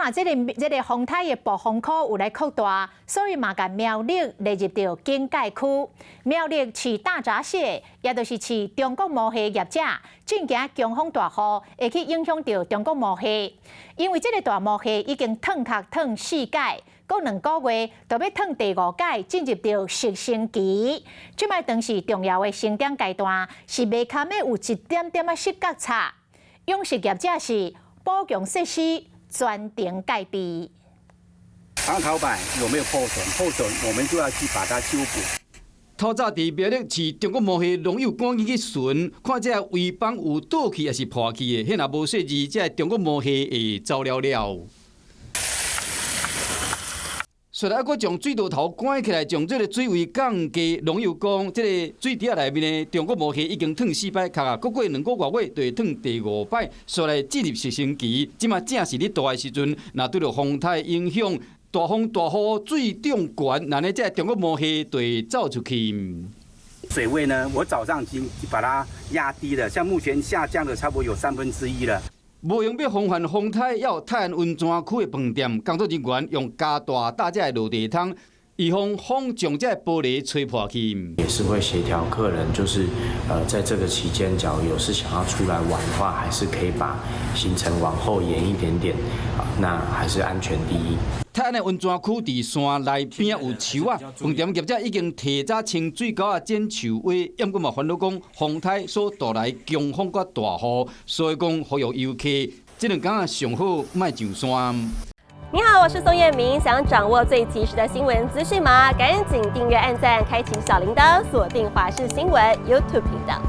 嘛，這個風颱的暴風區有來擴大，所以嘛共苗栗列入著警戒區。苗栗飼大閘蟹，也就是飼中國毛蝦業者，正驚強風大雨會去影響著中國毛蝦，因為這个大毛蝦已經褪殼褪四擺，閣2個月就欲褪第五擺，進入著熟成期。這擺當是重要的成長階段，是袂堪欲有一點點仔死角差。養殖業者是補強設施，全程戒備。防潮板有沒有破損？破損，我們就要去把它修補。透早佇苗栗飼中國毛蝦農友趕緊去巡，看這个圍板有倒去抑是破去的，彼若無細膩，這个中國毛蝦會走了了。紲來猶閣將水道頭關起來，將這个水位降低。農友講，這个水池仔內面的中國毛蝦已經褪四擺殼啊，閣過2個外月就會褪第五擺，紲來進入熟成期。這馬正是咧大的時陣，若拄著風颱影響，大風大雨，水漲懸，按呢這个中國毛蝦就會走出去。水位呢，我早上已經把它壓低了，像目前下降的差不多有1/3了。無閒欲防範風颱，猶有泰安溫泉區的飯店工作人員用加大罩這个落地窗，預防風將這个玻璃吹破去。也是會協調客人，就是在這個期間，假如有事想要出來玩的話，還是可以把行程往後延一點點，那還是安全第一。泰安的溫泉區佇山內邊仔有樹仔，飯店業者已經提早清水溝仔剪樹尾，毋過嘛煩惱講風颱所帶來強風佮大雨，所以講呼籲遊客這兩工上好莫上山。你好，我是宋燕明，想掌握最及時的新聞資訊嗎？趕緊訂閱、按讚、開啟小鈴鐺，鎖定華視新聞 YouTube 頻道。